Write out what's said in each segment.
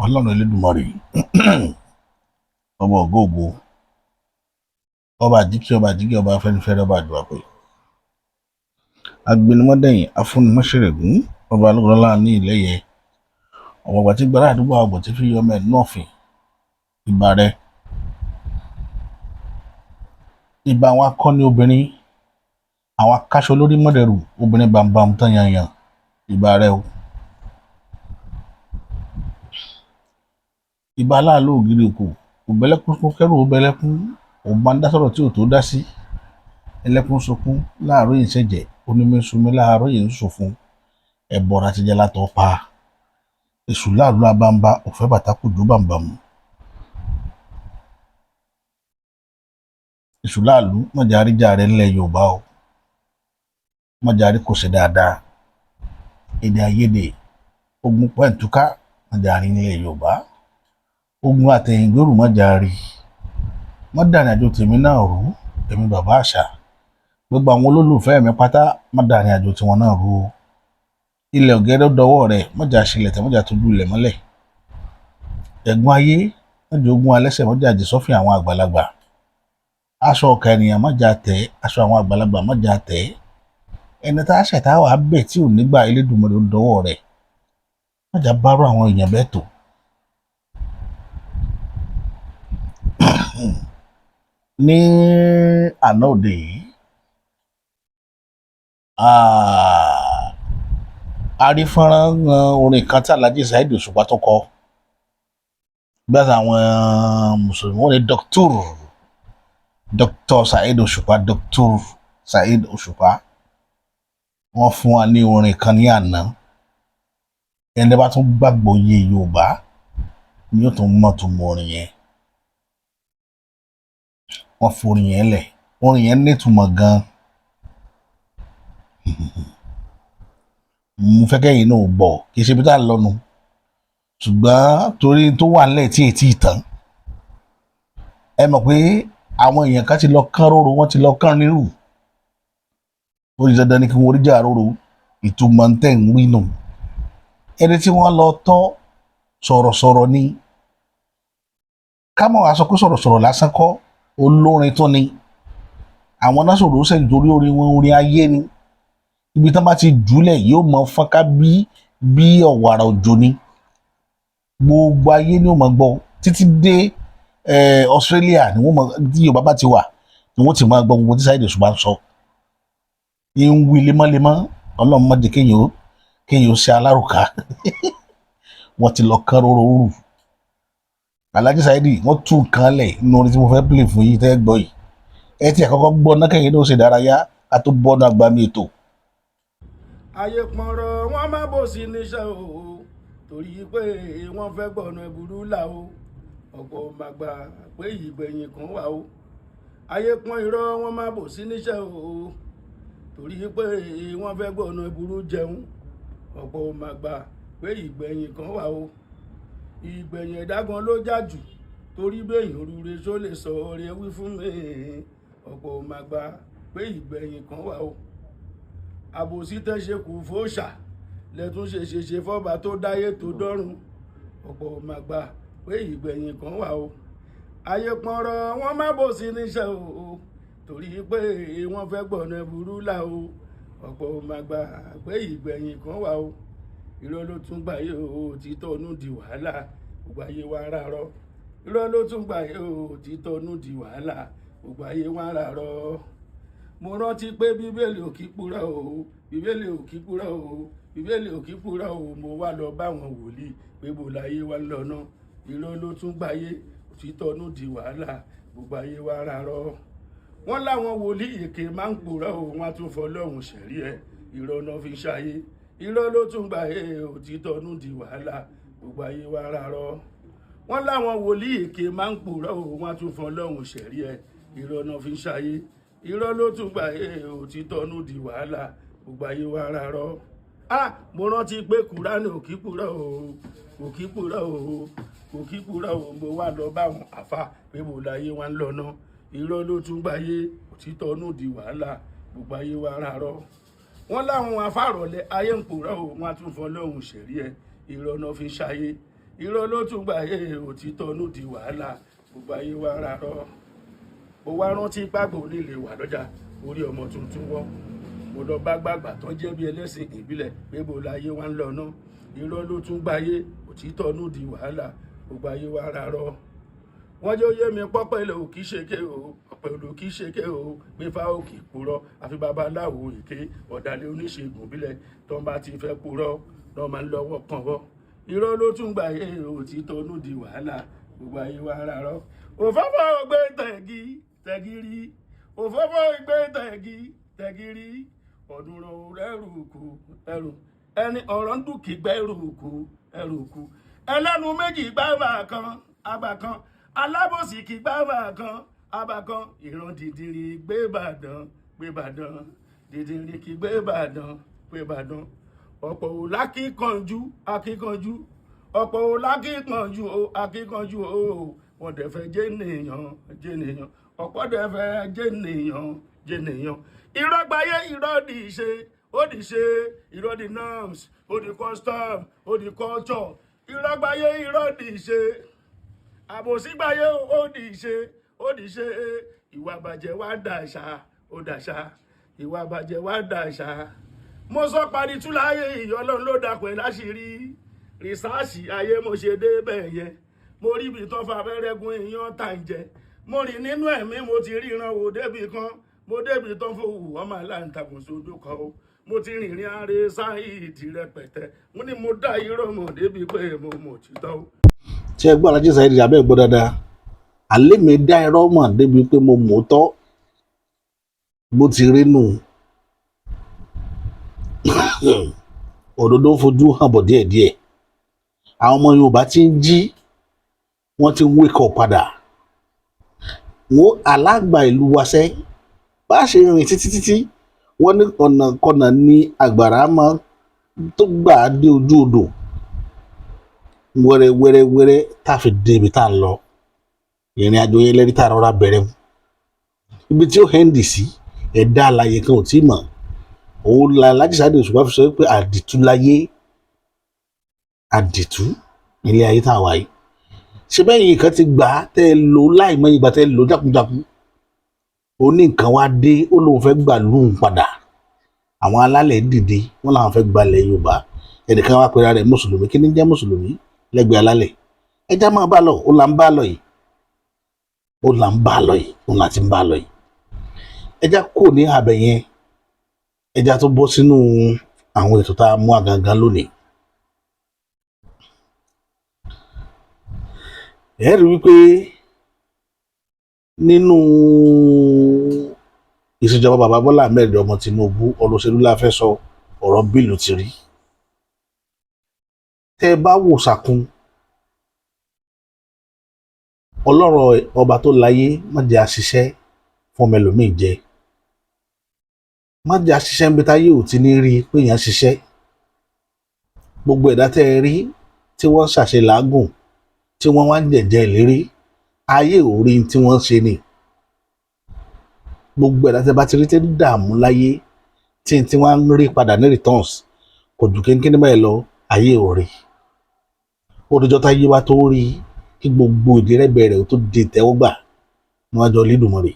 Ọlọ́run Elédùmarè, ọba ògo ògo, ọba àjíkí, ọba àjíkí, ọba afẹ́nifẹ́re, ọba àdùàpè, agbẹnumọ́dẹ̀yìn, afúnimọ́ṣẹ̀rẹ̀gún, ọba alógunlọ́lá ní ìlẹ́yẹ, ọ̀pọ̀gbà tí gbára àdúgbò àgbọ̀ tí fi yọmọ ẹ̀ nọ́ọ̀fìn. Ìbà rẹ, ìbà àwọn akọni obìnrin, àwọn akáṣọ lórí mọ́dẹ̀rù obìnrin bàǹbàǹ tán yanyan, ìbà rẹ o. Ìbà aláàlú ògiri òkò òbẹ̀lẹ́kún kẹrù òbẹ̀lẹ́kún òbáńdásọ̀rọ̀ tí ò tó dá sí ẹlẹ́kún sunkún láàárọ̀ yìí ń ṣẹ̀jẹ̀ onímọ̀ọ́sùnmí láàárọ̀ yìí ń ṣòfun ẹ̀bọ̀ra ti jẹ́ látọ̀ pa èṣù láàlú abamba òfẹ́ bàtà kù jó bàǹbàmù èṣù láàlú mọ̀jà àríjà rẹ̀ ńlẹ̀ Yorùbá o, mọ̀jà àrí kò ṣe dáadáa, èdè àìyedè ogun pẹ̀ntúká mọ̀jà àrí ńlẹ̀ Yorùbá, ogun àtẹ̀yìngbèrú mọ̀jà àrí, mọ̀dàrin àjò tèmi náà rú, èmi bàbá àṣà, gbogbo àwọn olólùfẹ́ mi pátá mọ̀dàrin àjò tiwọn náà rú o. Ilẹ̀ ọ̀gẹ́rẹ́ dọwọ́ rẹ̀, mọ̀jà ṣílẹ̀ tẹ̀, mọ̀jà tójú ilẹ̀ mọ́lẹ̀. Ẹ̀gún ayé mọ̀jà ogun alẹ́sẹ̀, mọ̀jà àjẹsọ́fìn àwọn àgbàlagbà. Aṣọ ọ̀kà ènìyàn mọ̀jà tẹ̀, aṣọ àwọn àgbàlagbà mọ̀jà tẹ̀. Ẹni tá a ṣẹ̀ tá a wà bẹ̀ tí ò nígbà Elédùmarè dọwọ́ rẹ̀, mọ̀jà bárò àwọn èèyàn bẹ́ẹ̀ tó. Ní àná òde yìí, a rí fọ́nrán orin kan tí Alhaji Saheed Òṣùpá tó kọ. Bí àwọn mùsùlùmí wọ́n ní Dr. Saheed Òṣùpá, Dr. Saheed Òṣùpá, wọ́n fún wa ní orin kan ní àná. Ẹni bá tún gbàgbọ́ yé Yorùbá ni yóò tún mọ̀ tó mọ orin yẹn. Wọ́n fi orin yẹn lẹ̀, orin yẹn nítumọ̀ gan. Mo fẹ́ kẹ́yìn náà gbọ́, kì í ṣe bí tá à ń lọ́nu, ṣùgbọ́n torí tó wà nílẹ̀ tí ètí ìtàn, ẹ mọ̀ pé àwọn èèyàn kan ti lọ kán róró, wọ́n ti lọ kán rírù. Ó di dandan ni kí wọ́n rí jà róró, ìtumọ̀ ń tẹ̀ ń wí nù. Ẹni tí wọ́n lọ tọ́ sọ̀rọ̀sọ̀rọ̀ ni, ká mọ̀ wá sọ pé sọ̀rọ̀sọ̀rọ̀ lásán kọ́, olórin tó ni. Àwọn náà sọ̀rọ̀ ó sẹ́yìn torí orin wọn orin ayé ni. Ibi tí wọ́n bá ti jùlẹ̀ yóò mọ fọ́nká bí ọ̀wàrà òjò ni. Gbogbo ayé ni ó mọ̀ gbọ́ títí dé Australia ni wọ́n mọ̀, tí Yorùbá bá ti wà ni wọ́n ti máa gbọ́ gbogbo tí Saheed Òṣùpá ń sọ. Ń wí lemọ́lemọ́, Ọlọ́run má jẹ́ kéèyàn ó ṣe alárùká. Wọ́n ti lọ kán róró rù. Alhaji Saheed wọ́n tú nǹkan lẹ̀ nínú orin tí mo fẹ́ play fún yìí tẹ́ gbọ́ yìí. Ẹ ti àkọ́kọ́ gbọ́ náà kẹ́yìn náà ó ṣe ìdárayá ká tó bọ́ náà gbàmí ètò. Ayé pọnrọ wọn má bò sí níṣẹ́ o, torí pé wọ́n fẹ́ gbọ̀nà ìburú là o, ọ̀pọ̀ màgbà pé ìgbẹ̀yìn kan wà o. Ayé pọ́n irọ́ wọn má bò sí níṣẹ́ o, torí pé wọ́n fẹ́ gbọ̀nà ìburú jẹun, ọ̀pọ̀ màgbà pé ìgbẹ̀yìn kan wà o. Ìgbẹ̀yìn ẹ̀dá gan ló jà jù, torí bẹ́yìn rúre ṣó lè sọ ọ̀rẹ́ wí fún mi, ọ̀pọ̀ màgbà pé ìgbẹ̀yìn kan wà o. Àbòsí tẹ́ ṣe kù fóòṣà lẹ́tún ṣe ṣe ṣe fọ́ba tó dáyé tó dọ́run, ọ̀pọ̀ màgbà pé ìgbẹ̀yìn kan wà o. Ayé pọnrọ wọn má bò sí níṣẹ́ o, torí pé wọ́n fẹ́ gbọ̀nà burú là o, ọ̀pọ̀ màgbà pé ìgbẹ̀yìn kan wà o. Irọ́ ló tún gbàyè o, títọ́nú di wàhálà, gbogbo ayé wa rárọ̀. Irọ́ ló tún gbàyè o, títọ́nú di wàhálà, gbogbo ayé wa rárọ̀. Mo rántí pé Bíbélì ò kí purọ́ o, Bíbélì ò kí purọ́ o, Bíbélì ò kí purọ́ o. Mo wá lọ bá wọn wòlíì pé bò láyé wa lọ́nà. Irọ́ ló tún gbàyè, títọ́nú di wàhálà, gbogbo ayé wa rárọ̀. Wọ́n láwọn wòlíì èké máa ń purọ́ o, wọ́n á tún fọlọ́run ṣẹ̀rí ẹ̀, irọ́ náà fi ṣayé. Irọ́ ló tún gbàyè, òtítọ́nú di wàhálà, gbogbo ayé wa rárọ̀. Wọ́n láwọn wòlíì èké máa ń purọ́ o, wọ́n á tún fọlọ́run ṣẹ̀rí ẹ̀, irọ́ náà fi ṣayé. Irọ́ ló tún gbàyè, òtítọ́nú di wàhálà, gbogbo ayé wa rárọ̀. Ah, mo rántí pé Kùránì ò kí purọ́ o, kò kí purọ́ o, kò kí purọ́ o. Mo wá lọ bá wọn àfa pé mo láyé wa ń lọ́nà. Irọ́ ló tún gbàyè, òtítọ́nú di wàhálà, gbogbo ayé wa rárọ̀. Wọ́n láwọn afárọ̀lẹ̀ ayé ń purọ́ o, wọ́n á tún fọlọ́run ṣẹ̀rí ẹ̀, irọ́ náà fi ṣayé. Irọ́ ló tún gbà yé, òtítọ́ nù di wàhálà, gbogbo ayé wa rárọ́. Mo wá rántí pàgbò nílé wà lọ́jà orí ọmọ tuntun wọ́. Mo lọ bá gbàgbà tán jẹ́ bí ẹlẹ́sìn ìbílẹ̀ pé bó láyé wa ń lọ ná. Irọ́ ló tún gbáyé, òtítọ́ nù di wàhálà, gbogbo ayé wa rárọ́. Wọ́n jẹ́ oyé mi pọ́pẹ́lẹ̀ ò kì í ṣe ké o, ọ̀pẹ̀lẹ̀ ò kì í ṣe ké o, pé fá ò kì í purọ́, àfi babaláwo èké, ọ̀dàlẹ̀ oníṣègùn ìbílẹ̀ tó ń bá ti fẹ́ purọ́ lọ́ máa ń lọ́wọ́ kàn wọ́. Irọ́ ló tún gbáyé, òtítọ́ nù di wàhálà, gbogbo ayé wa rárọ́. Òfófó gbé tẹ̀gí tẹ̀gírí, òfófó gbé tẹ̀gí tẹ̀gírí, ọ̀dùnrún rẹ́rù kù ẹrù ẹni ọ̀rọ̀ ń dùn kí gbẹ́rù kù ẹrù kù, ẹlẹ́nu méjì gbábà kan àbà kan, alábòsí kì gbábà kan àbà kan, ìran dìdìrì gbé Ìbàdàn gbé Ìbàdàn, dìdìrì kì gbé Ìbàdàn gbé Ìbàdàn. Ọ̀pọ̀ ò lákìkanjú akíkanjú, ọ̀pọ̀ ò lákìkanjú o akíkanjú o, wọ́n dẹ̀ fẹ́ jẹ́nìyàn jẹ́nìyàn, ọ̀pọ̀ dẹ̀ fẹ́ jẹ́nìyàn jẹ́nìyàn. Irọ́ gbayé, irọ́ di ṣe, ó di ṣe, irọ́ di norms, ó di custom, ó di culture. Irọ́ gbayé, irọ́ di ṣe, àbòsí gbayé, ó di ṣe, ó di ṣe, ìwà bàjẹ́ wá dàṣà, ó dàṣà, ìwà bàjẹ́ wá dàṣà. Mo sọ parí túláyé ìyọlọ́run ló dàpẹ́ láṣìírí research ayé. Mo ṣe dé bẹ́ẹ̀ yẹn, mo rí ibi tó fa abẹ́rẹ́ gun èèyàn tà ń jẹ. Mo rìn nínú ẹ̀mí, mo ti ríran wò débi kan, mo débi tó fowó ọmọ aláǹtakùn sójú kan o. Mo ti rìnrìn àárẹ̀ sáìdì rẹpẹtẹ. Mo ní mo dá irọ́ mọ̀ débi pé mo mọ̀ títọ́ o. Tí ẹ gbọ́ Alhaji Saheed abẹ́ gbọ́ dáadáa, àlẹ́ mi dá irọ́ mọ̀ débi pé mo mọ̀ tọ́ bó ti rí nù. Òdodo ń fojú hàn bọ̀ díẹ̀díẹ̀. Àwọn ọmọ Yorùbá ti ń jí, wọ́n ti ń wake up padà. Wọ́n alágbà ìlú waṣẹ́ bá a ṣe rìn títí títí, wọ́n ní ọ̀nà kọ̀nà ní àgbàrá máa tó gbà á dé ojú odò wẹ́rẹ́ wẹ́rẹ́ wẹ́rẹ́ tá a fi dé ibi tá a ń lọ. Ìrìn àjò yẹn lẹ́rí tá a rọra bẹ̀rẹ̀, ibi tí ó hẹ́ndì sí, ẹ̀dá alààyè kan ò tí ì mọ̀. Òun la Alhaji Saheed Òṣùpá fi sọ pé àdìtú láyé, àdìtú nílé ayé tá a wà yìí. Ṣé bẹ́ẹ̀ yìí kan ti gbà á tẹ́ ẹ lò láì mọ ìgbà tẹ́ ẹ lò jákujáku, ó ní nǹkan wá dé, ó lóun fẹ́ gbà lóun padà. Àwọn alálẹ̀ dìde, wọ́n làwọn fẹ́ gbalẹ̀ Yorùbá. Ẹnìkan wá pera rẹ̀ mùsùlùmí. Kí ni jẹ́ mùsùlùmí lẹ́gbẹ̀ẹ́ alálẹ̀? Ẹja máa bá lọ. Ó là ń bá lọ yìí, ó là ń bá lọ yìí, ó là ti ń bá lọ yìí. Ẹja kò ní abẹ yẹn, ẹja tó bọ́ sínú àwọn ètò tá a mú àgàngán lónìí. Ẹ rí wípé nínú ìṣèjọba bàbá Bọ́lá Ahmed ọmọ Tinubu, ọ̀rọ̀ òṣèlú la fẹ́ sọ, ọ̀rọ̀ bílù ti rí. Tẹ́ ẹ bá wò sàkún ọlọ́rọ̀ ọba tó láyé, má jẹ́ àṣìṣe fún ọmọ ẹlòmíì jẹ, má jẹ́ àṣìṣe níbi táyé ò ti ní rí i pé èèyàn ṣiṣẹ́. Gbogbo ẹ̀dá tẹ́ ẹ rí tí wọ́n ṣàṣe làágùn, tí wọ́n wá ń jẹ̀jẹ̀ ìlérí, ayé ò rí tí wọ́n ṣe ni. Gbogbo ẹ̀dá tẹ́ bá ti rí tí ń dààmú láyé, tí wọ́n ń rí padà ní returns kò jù kínkínní báyìí lọ, ayé ò rí. Ó dọjọ́ táyé wá tó rí kí gbogbo ìdí rẹ̀ bẹ̀rẹ̀ ó tó di ìtẹ́wọ́gbà níwájú Olódùmarè.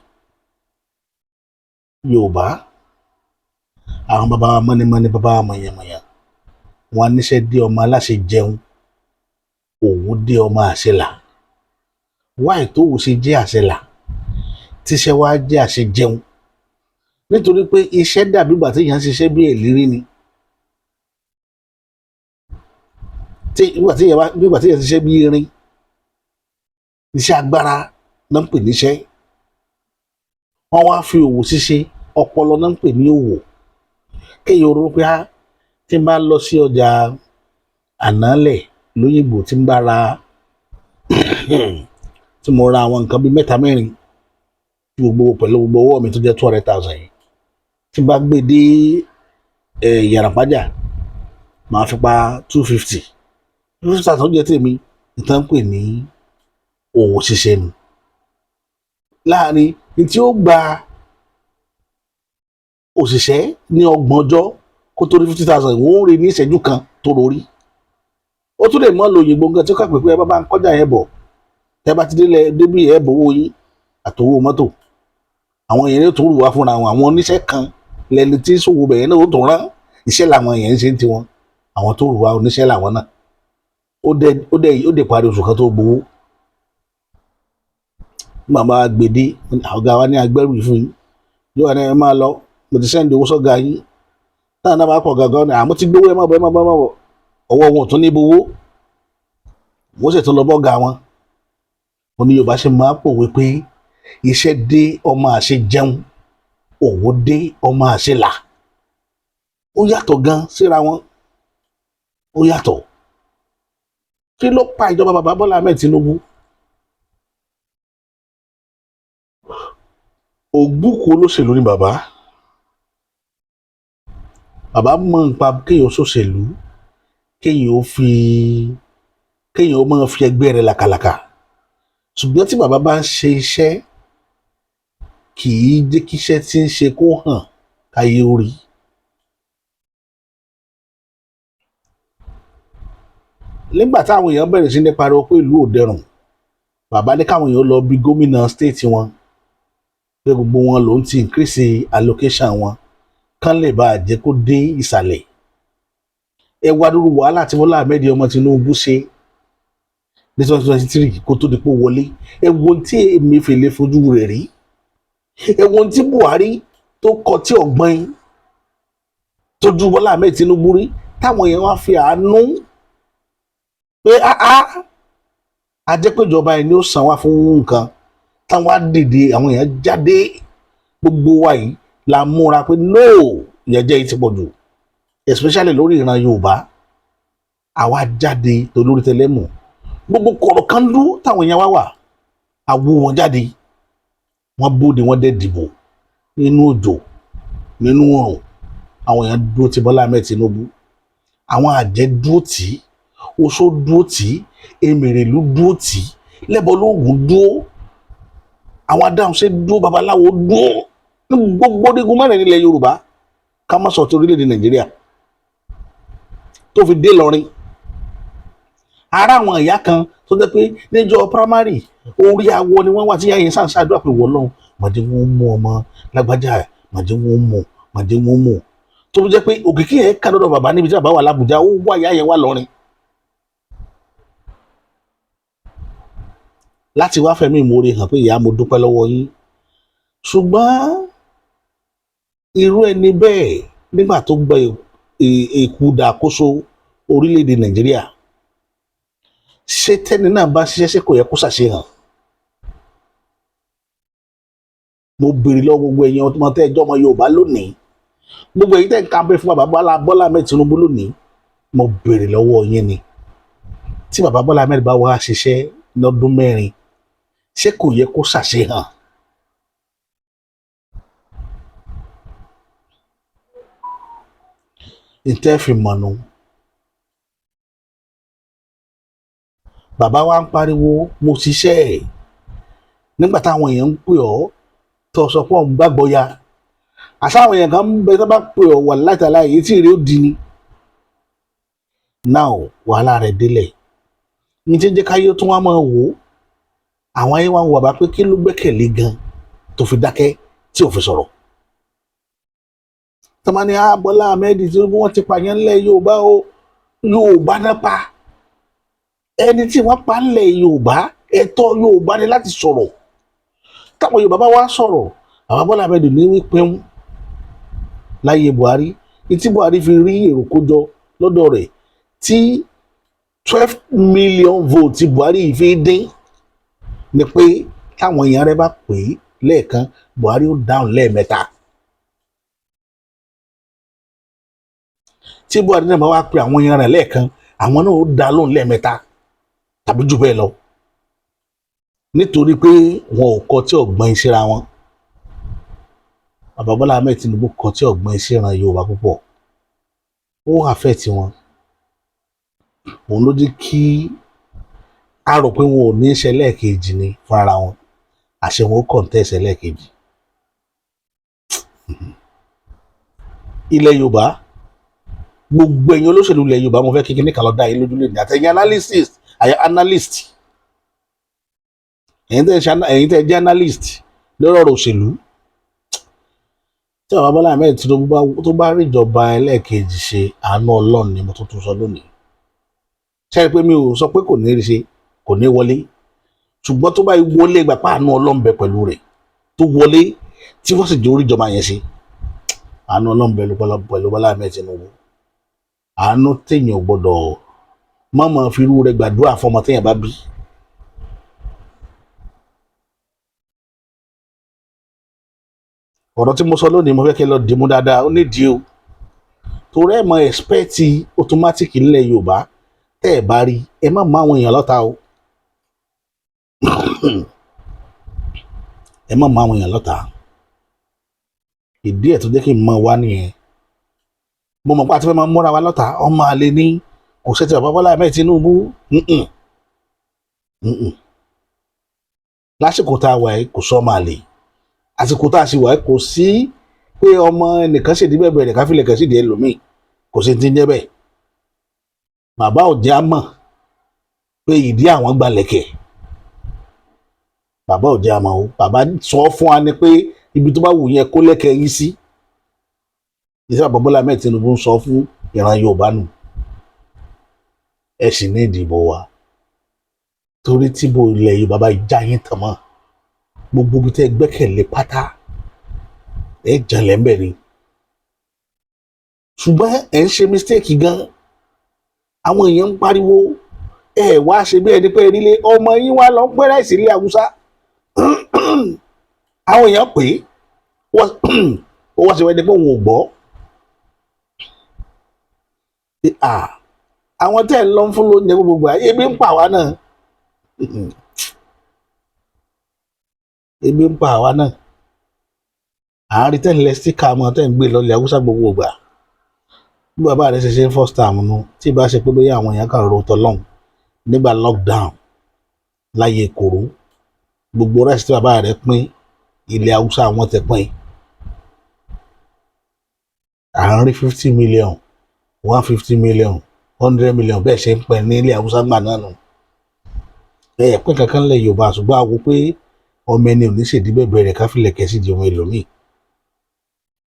Yorùbá, àwọn bàbá wa mọ́nímọ́ní, bàbá wa mọ̀yànmọ̀yàn, wọn á níṣẹ́ dé ọmọ aláṣẹ jẹun, òwò dé ọmọ àṣẹlà. Wáì tó wò ṣe jẹ́ àṣẹlà, tíṣẹ́ wá jẹ́ àṣẹ jẹun, nítorí pé iṣẹ́ dàbí ìgbà tí èèyàn ń ṣiṣẹ́ bí èlérí ni, tí ìgbà tí èèyàn bá bí ìgbà tí èèyàn ń ṣiṣẹ́ bí irin, iṣẹ́ agbára náà ń pè níṣẹ́. Wọ́n wá fi òwò ṣíṣe, ọpọlọ náà ń pè ní òwò. Kéèyàn ronú pé á tí n bá lọ sí ọjà ànálẹ̀ lóyìnbó, tí n bá ra, tí mo ra àwọn nǹkan bíi mẹ́ta mẹ́rin, tí gbogbo pẹ̀lú gbogbo owó mi tó jẹ́ 200,000 yìí, tí n bá gbé dé Ìyànàpájà, màá fi pa 250, 250,000 jẹ́ tèmi. Ìtàn pè ní òwò ṣíṣe nu láàrin ní tí ó gba òṣìṣẹ́ ní 30 ọjọ́ kó tó rí 50,000, wọ́n ń rí ní ìṣẹ́jú kan tó lórí. Ó tún lè mọ́ lo òyìnbó nǹkan tí ó kà pé pé ẹ bá bá ń kọjá yẹn bọ̀, tẹ́ bá ti délẹ̀ débí, ẹ bówó yín àtowó mọ́tò. Àwọn èèyàn yóò tún rù wá fúnra wọn. Àwọn oníṣẹ́ kan lẹni tí ń ṣòwò bẹ̀yẹn náà ó tún rán iṣẹ́ làwọn èèyàn ń ṣe ń tiwọn. Àwọn tó rù wá, oníṣẹ́ làwọn náà. Ó dẹ̀ parí oṣù kan tó gbowó. Nígbà bá gbèdé, ọ̀gá wa ní agbẹ́rù yìí fún yín, yóò wá ní ẹ máa lọ, mo ti send owó sọ́gà yín. Táwọn náà bá pọ̀ gàgán ní àmọ́ ti gbowó, ẹ má bọ̀, ẹ má bọ̀, ẹ má bọ̀. Ọwọ́ wọn ò tún ní gbowó, wọ́n sì tún lọ bọ́gà wọn. Ó ní Yorùbá ṣe máa pòwe pé iṣẹ́ dé, ọmọ àṣẹ jẹun, òwò dé, ọmọ àṣẹ là. Ó yàtọ̀ gan síra wọn, ó yàtọ̀. Kí ló pa ìjọba bàbá Bọ́lá Ahmed Tinubu? Ògbúkú olóṣèlú ni bàbá. Bàbá mọ̀ nípa kéèyàn ṣòṣèlú, kéèyàn ó fi kéèyàn ó máa fi ẹgbẹ́ rẹ̀ làkàlàkà. Ṣùgbọ́n tí bàbá bá ń ṣe iṣẹ́, kì í jẹ́ kí iṣẹ́ tí ń ṣe kó hàn káyé orí. Nígbà táwọn èèyàn bẹ̀rẹ̀ sí ní pariwo pé ìlú ò dẹrùn, bàbá ní káwọn èèyàn lọ bí gómìnà state wọn pé gbogbo wọn ló ń ti increase allocation wọn, kán lè bá a jẹ́ kó dé ìsàlẹ̀. Ẹ wá dúró, wàhálà tí Bọ́lá Ahmed ọmọ Tinubu ṣe ní 2023 kó tó di pé ó wọlé. Ẹ wo ohun tí Emefiele fojú rẹ̀ rí, ẹ wo ohun tí Buhari tó kọ tí ọ̀gbọ́n tójú Bọ́lá Ahmed Tinubu rí, táwọn èèyàn wá fi àánú pé áá ajẹ́pẹ̀jọba ẹni ó san wá fún nǹkan táwọn á dìde. Àwọn èèyàn jáde, gbogbo wa yìí la múra pé no, ìyànjẹ yìí ti pọ̀ jù, especially lórí ìran Yorùbá. Àwa jáde tó lórí tẹlẹ́mù, gbogbo kọ̀rọ̀ kan lú táwọn èèyàn wá wà, àwo wọn jáde, wọ́n bóde, wọ́n dẹ̀ dìbò nínú òjò, nínú oòrùn. Àwọn èèyàn dúró ti Bọ́lá Ahmed Tinubu. Àwọn àjẹ́ dúró tì í, oṣó dúró tì í, èmèrèlú dúró tì í, lẹ́bọ̀lóògùn dúró, àwọn adáhunṣe dúró, babaláwo dúró ní gbogbo orígun mẹ́rin nílẹ̀ Yorùbá, ká má sọ ti orílẹ̀-èdè Nàìjíríà tó fi dé lọrin. Ara àwọn ìyá kan tó jẹ́ pé níjọ́ primary, orí awọ ni wọ́n wà, tí ìyá yẹn sàn ṣàdúrà pé wọ́n lọ́hùn màdé, wọn mú ọmọ lágbájá, màdé wọn mú, màdé wọn mú, tó fi jẹ́ pé òkìkí yẹn kà lọ́dọ̀ bàbá níbi tí bàbá wà lábùjá. Ó wá ìyá yẹn wà lọ́rin láti wá fẹ̀mí ìmoore hàn pé ìyá, mo dúpẹ́ lọ́wọ́ yín. Ṣùgbọ́n irú ẹni bẹ́ẹ̀, nígbà tó gba èkúdà àkóso orílẹ̀-èdè Nàìjíríà, ṣé tẹ́ni náà bá ṣiṣẹ́, ṣé kò yẹ kó ṣàṣehàn? Mo béèrè lọ́wọ́ gbogbo ẹ̀yin ọmọ tẹ́ ẹjọ́ ọmọ Yorùbá lónìí, gbogbo ẹ̀yin tẹ́ ń kàmpé fún bàbá Bọ́lá Bọ́lá Ahmed Tinubu lónìí, mo béèrè lọ́wọ́ yín ni: tí bàbá Bọ́lá Ahmed bá wá ṣiṣẹ́ lọ́dún 4, ṣé kò yẹ kó ṣàṣehàn? Ntẹ́ fi mọ̀nù, bàbá wa ń pariwo mo ṣiṣẹ́ ẹ̀. Nígbà táwọn èèyàn ń pè ọ́, tó sọ pé òun gbàgbọ́ ya, àṣà àwọn èèyàn kan ń bẹ tó bá pè ọ́ wà látàlá èyí tí ìrè ó di ni. Now wàhálà rẹ̀ délẹ̀ ní tí ń jẹ́ káyé tún wá máa wò ó. Àwọn ayé wa ń wò bàbá pé kí ló gbẹ́kẹ̀lé gan tó fi dákẹ́, tí ò fi sọ̀rọ̀. Tọ́mọ ní Bọ́lá Ahmed Tinubu, wọ́n ti pààyàn ńlẹ̀ Yorùbá o. Yorùbá náà pa ẹni tí wọ́n pa ńlẹ̀ Yorùbá. Ẹ̀tọ́ Yorùbá ni láti sọ̀rọ̀. Táwọn Yorùbá bá wá sọ̀rọ̀, àwọn Bọ́lá Ahmed ní wípé láyé Buhari, tí Buhari fi rí èrò kójọ lọ́dọ̀ rẹ̀, tí 12 million vote tí Buhari yìí fi dín ni pé táwọn èèyàn rẹ̀ bá pè é lẹ́ẹ̀kan, Buhari ó dáhùn lẹ́ẹ̀mẹ́ta. Tí Buhari náà bá wá pe àwọn èèyàn rẹ̀ lẹ́ẹ̀kan, àwọn náà ó dá lóhùn lẹ́ẹ̀mẹ́ta tàbí jù bẹ́ẹ̀ lọ, nítorí pé wọn ò kọ tí ọ̀gbọ́n ìṣera wọn. Bàbá Bọ́lá Ahmed Tinubu kọ tí ọ̀gbọ́n ìṣera Yorùbá púpọ̀, ó affect wọn. Òun ló jẹ́ kí a rò pé wọn ò ní í ṣe lẹ́ẹ̀kejì ni fúnra wọn, àṣẹ wọn ó contest lẹ́ẹ̀kejì. Ilẹ̀ Yorùbá, Gbogbo ẹ̀yin olóṣèlú ilẹ̀ Yorùbá, mo fẹ́ kí kíní kan lọ dá yín lójú lónìí, àtẹ̀yin analysis, àyẹ analyst, ẹ̀yin tẹ́ ṣe, ẹ̀yin tẹ́ jẹ́ analyst lórí ọ̀rọ̀ òṣèlú, tí bàbá Bọ́lá Ahmed Tinubu tó bá rí ìjọba ẹlẹ́ẹ̀kejì ṣe, àánú Ọlọ́run ni. Mo tún tún sọ lónìí, ṣe é pé mi ò sọ pé kò ní rí ṣe, kò ní wọlé, ṣùgbọ́n tó bá wọlé, gbà pé àánú Ọlọ́run bẹ pẹ̀lú rẹ̀, tó wọlé tí wọ́n sì jẹ́ orí ìjọba yẹn ṣe, àánú Ọlọ́run bẹ pẹ̀lú Bọ́lá Ahmed Tinubu. Àánú téèyàn ò gbọ́dọ̀ mọ̀mọ́ fi irú rẹ̀ gbàdúrà fọmọ téèyàn bá bí. Ọ̀rọ̀ tí mo sọ lónìí, mo fẹ́ kẹ́ lọ dìímú dáadáa. Ó nídìí o, torí ẹ̀ mọ expect automatic nílẹ̀ Yorùbá. Tẹ́ ẹ̀ bá rí, ẹ má mú àwọn èèyàn lọ́ta o, ẹ má mú àwọn èèyàn lọ́ta. Ìdí ẹ̀ tó jẹ́ kí n mọ wá nìyẹn. Mo mọ̀ pé àti fẹ́ máa múra wa lọ́ta, ọmọ àlè ní kò ṣe ti bàbá Bọ́lá Ahmed Tinubu. Lásìkò tá a wà yìí, kò sọ ọmọ àlè. Àsìkò tá a sì wà yìí, kò sí pé ọmọ ẹnìkan ṣèdí bẹ́ẹ̀ bẹ̀rẹ̀ káfílẹ̀ kan ṣèdí ẹlòmíì, kò sí ti ń jẹ́ bẹ́ẹ̀. Bàbá ò jẹ́ á mọ̀ pé ìdí àwọn gbalẹ̀kẹ̀. Bàbá ò jẹ́ á mọ̀ o. Bàbá sọ fún wa ni pé ibi tó bá wù yẹn kó lẹ́kẹ̀ yín sí. Ìṣe bàbá Bọ́lá Ahmed Tinubu ń sọ fún ìran Yorùbá nù, ẹ sì ní ìdìbò wa, torí tí bo ilẹ̀ Yorùbá bá já yín tàn mọ́, gbogbo ibi tẹ́ gbẹ́kẹ̀lé pátá, ẹ jalè ń bẹ̀ ni. Ṣùgbọ́n ẹ̀ ń ṣe mistake gan. Àwọn èèyàn ń pariwo, ẹ wá ṣe bí ẹni pé erílé ọmọ yín wá lọ ń pẹ́ rice ilé Haúsá. Àwọn èèyàn pè é, ó wá ṣe wẹ́ni pé òun ò gbọ́ pé, à àwọn tẹ́ ẹ̀ ń lọ fún lóúnjẹ gbogbo àyè, ebi ń pa àwa náà, ebi ń pa àwa náà. Àárín tẹ́ ń lẹ sticker mọ́, tẹ́ ń gbé lọ́lẹ̀ Haúsá gbogbo ìgbà, bí bàbá rẹ̀ ṣe ṣe ń first time nu, tí ìbá ṣe pé bóyá àwọn èèyàn kan ro tọlọ́hún nígbà lockdown láyé kòró, gbogbo rice tí bàbá rẹ̀ pín, ilẹ̀ Haúsá wọn ti pín. À ń rí 50 million, 150 million, 100 million, bẹ́ẹ̀ ṣe ń pín ní ilẹ̀ Haúsá gbà náà nù. Ẹ̀ pín kankan lẹ̀ Yorùbá, ṣùgbọ́n a wò pé ọmọ ẹni ò ní ṣèdí bẹ́ẹ̀ bẹ̀rẹ̀ káfílẹ̀kẹ́ sì di ọmọ ẹlòmíì.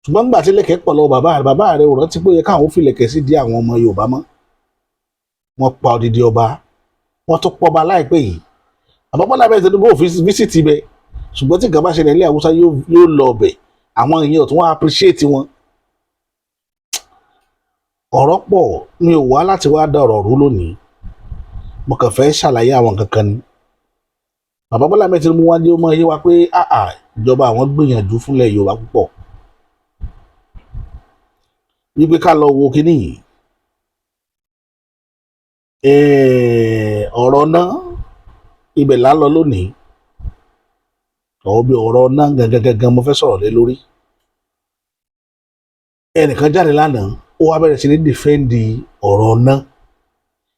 Ṣùgbọ́n nígbà tí lẹ̀kẹ̀ pọ̀ lọ́wọ́ bàbá rẹ̀, bàbá rẹ̀ ò rántí pé ó yẹ káwọn fìlẹ̀kẹ̀ sí di àwọn ọmọ Yorùbá mọ́. Wọ́n pa odidi ọba, wọ́n tún pọba láìpẹ́ yìí. Bàbá Bọ́lá Ahmed Tinubu ò fi visit ibẹ̀, ṣùgbọ́n tí nǹkan bá ṣẹlẹ̀ ní Haúsá, yóò lọ ọbẹ̀. Àwọn èèyàn ò tún wá appreciate wọn. Ọ̀rọ̀ pọ̀, mi ò wá láti wá dá ọ̀rọ̀ rú lónìí. Mo kàn fẹ́ ṣàlàyé àwọn nǹkan kan ni. Bàbá Bọ́lá Ahmed Tinubu wá ní ó mọ yé wa pé àà ìjọba àwọn gbìyànjú fúnlẹ̀ Yorùbá púpọ̀, wípé ká lọ wo kíní yìí. Ọ̀rọ̀ náà, ibẹ̀ là ń lọ lónìí. Ọ̀rọ̀ bí ọ̀rọ̀ náà gangan gangan mo fẹ́ sọ̀rọ̀ lé lórí. Ẹnìkan jáde lánàá, ó wá bẹ̀rẹ̀ sí ní defend ọ̀rọ̀ náà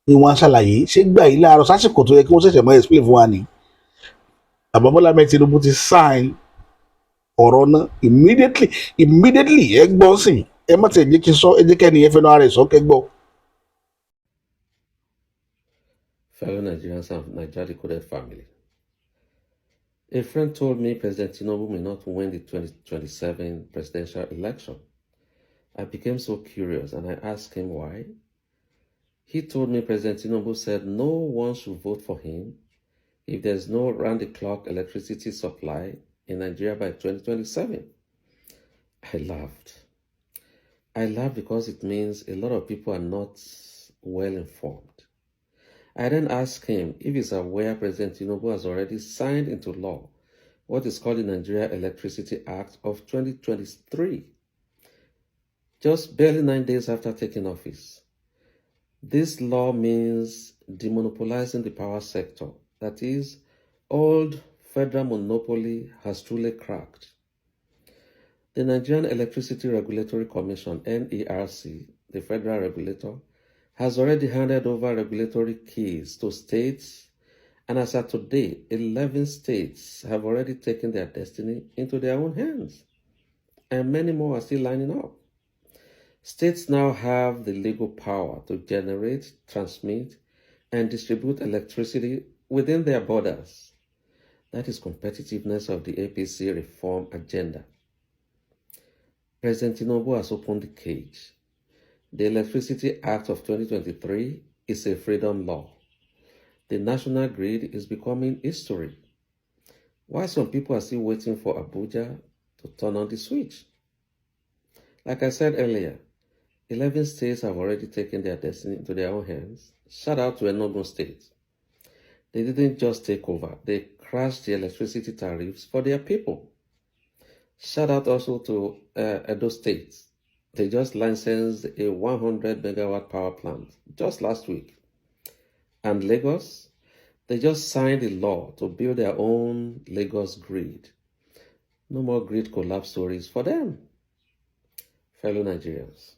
ni. Wọ́n á ṣàlàyé ṣé gbà yìí láàárọ̀ sásìkò tó yẹ kí wọ́n ṣẹ̀ṣẹ̀ mọ́ explain fún wa ni. Bàbá Bọ́lá Ahmed Tinubu ti sign ọ̀rọ̀ náà immediately, immediately. Ẹ gbọ́ sí, ẹ má tiẹ̀ jẹ́ kí n sọ, ẹ jẹ́ kẹ́ni yẹn fẹ́nu ara ẹ̀ sọ kẹ́ gbọ́. Fellow Nigerians and Nigeria Decoded family. A friend told me President Tinubu may not win the 2027 presidential election. I became so curious and I asked him why. He told me President Tinubu said no one should vote for him if there's no round-the-clock electricity supply in Nigeria by 2027. I laughed. I laughed because it means a lot of people are not well informed. I then asked him if he's aware President Tinubu has already signed into law what is called the Nigeria Electricity Act of 2023, just barely 9 days after taking office. This law means demonopolizing the power sector. That is, old federal monopoly has truly cracked. The Nigerian Electricity Regulatory Commission, NERC, the federal regulator, has already handed over regulatory keys to states, and as of today, 11 states have already taken their destiny into their own hands, and many more are still lining up. States now have the legal power to generate, transmit, and distribute electricity within their borders. That is competitiveness of the APC reform agenda. President Tinubu has opened the cage. The Electricity Act of 2023 is a freedom law. The national grid is becoming history. Why some people are still waiting for Abuja to turn on the switch? Like I said earlier, 11 states have already taken their destiny into their own hands. Shout out to Enugu State. They didn't just take over, they crashed the electricity tariffs for their people. Shout out also to Edo State. They just licensed a 100 megawatt power plant just last week. And Lagos, they just signed a law to build their own Lagos grid. No more grid collapse stories for them. Fellow Nigerians,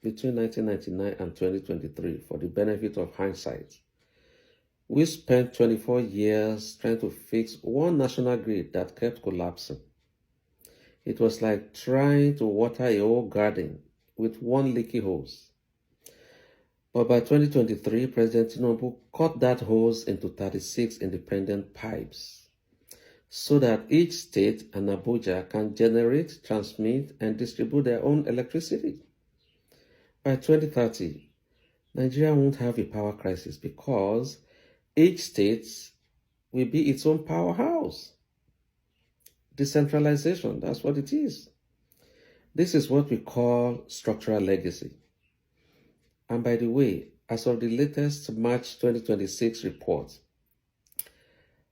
between 1999 and 2023, for the benefit of hindsight, we spent 24 years trying to fix one national grid that kept collapsing. It was like trying to water a whole garden with one leaky hose. But by 2023, President Tinubu cut that hose into 36 independent pipes so that each state and Abuja can generate, transmit, and distribute their own electricity. By 2030, Nigeria won't have a power crisis because each state will be its own powerhouse. Decentralization, that's what it is. This is what we call structural legacy. And by the way, as of the latest March 2026 report,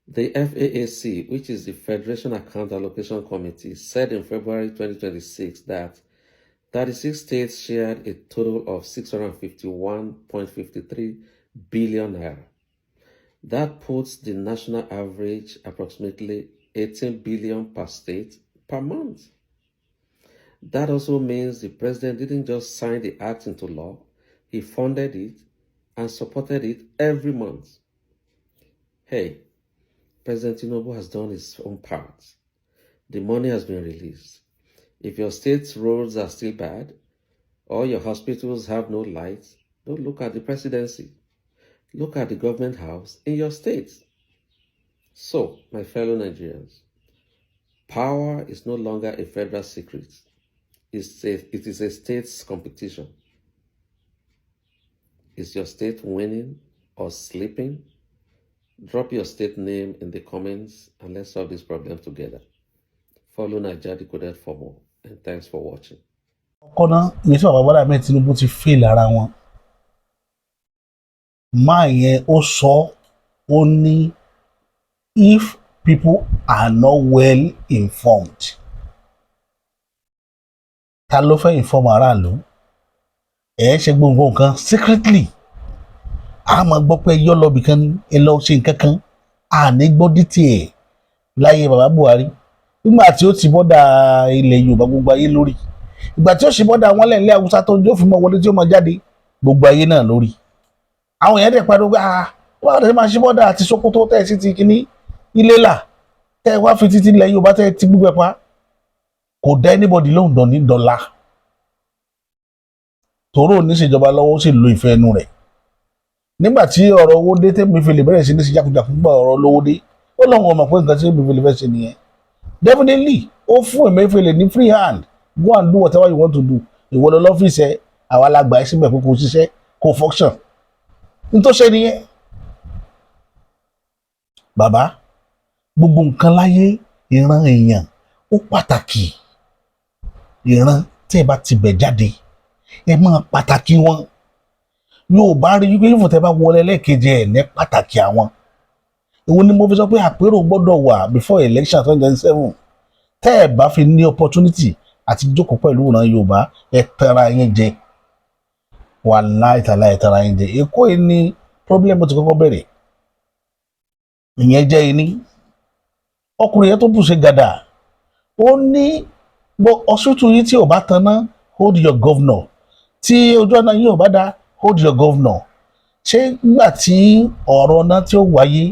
the FAAC, which is the Federation Account Allocation Committee, said in February 2026 that 36 states shared a total of 651.53 billion naira. That puts the national average approximately 18 billion per state per month. That also means the president didn't just sign the act into law, he funded it and supported it every month. Hey, President Tinubu has done his own part. The money has been released. If your state's roads are still bad or your hospitals have no lights, don't look at the presidency. Look at the government house in your state. So, my fellow Nigerians, power is no longer a federal secret. It is a state's competition. Is your state winning or sleeping? Drop your state name in the comments and let's solve this problem together. Follow Naija Decoded for more, and thanks for watching. Kọ́nà ìyẹn tí bàbá Bọ́lá Ahmed Tinubu ti fail ara wọn máa yẹn, ó sọ, ó ní if people are not well informed, ta ló fẹ́ inform aráàlú? Ẹ̀ ṣe gbogbo nǹkan secretly, a máa gbọ́ pé yọ́ lọ bìkan, ẹ lọ ṣe nǹkan kan, a ní gbọ́ detail láyé bàbá Buhari. Nígbà tí ó ti border ilẹ̀ Yorùbá, gbogbo ayé lórí. Ìgbà tí ó ṣe border wọn lẹ́ẹ̀lẹ́ Haúsá tó ń jó fún mọ́ wọlé tí ó máa jáde, gbogbo ayé náà lórí. Àwọn èèyàn dẹ̀ pariwo pé, ah, wọ́n á máa ṣe border àti Sokoto tẹ̀ sí ti kíní ilé là tẹ́ wá fi títí ilẹ̀ Yorùbá tẹ́ ti gbúgbẹ́ pa. Kò dá anybody lóhùn dán ní dọ́là tòró oníṣèjọba lọ́wọ́, ó sì lo ìfẹ́ ẹnu rẹ̀. Nígbà tí ọ̀rọ̀ owó dé, tẹ́mi fi lè bẹ̀rẹ̀ sí ní ṣe jákujàku gbà ọ̀rọ̀ olówó dé, ó lóun ọmọ pé nǹkan tí Emefiele fẹ́ ṣe nìyẹn. Definitely, ó fún Emefiele ní free hand: go and do whatever you want to do. Ìwọ lọ lọ́fíìsì ẹ, àwa la gbà ẹ́ síbẹ̀ pé kò ṣiṣẹ́, kò function. Ní tó ṣe nìyẹn. Bàbá, gbogbo nǹkan láyé, ìran èèyàn ó pàtàkì. Ìran tí ẹ bá ti bẹ̀ jáde, ẹ máa pàtàkì wọn. Yóò bá rí wípé ìfún tẹ bá wọlé lẹ́ẹ̀kejì ẹ̀ ní pàtàkì àwọn. Èwo ni mo fi sọ pé àpérò gbọ́dọ̀ wà before election 2027? Tẹ́ ẹ̀ bá fi ní opportunity àti jókòó pẹ̀lú ìran Yorùbá, ẹ tẹra yín jẹ. Wàláì tàlá, ẹ tẹra yín jẹ. Èkó yìí ní problem ti kọ́kọ́ bẹ̀rẹ̀. Ìyẹn jẹ́ iní. Ọkùnrin yẹn tó bù ṣe gàdà, ó ní bó hospital yìí tí ò bá taná, hold your governor. Tí ojú ọ̀nà yìí ò bá dá, hold your governor. Ṣé nígbà tí ọ̀rọ̀ náà tí ó wáyé,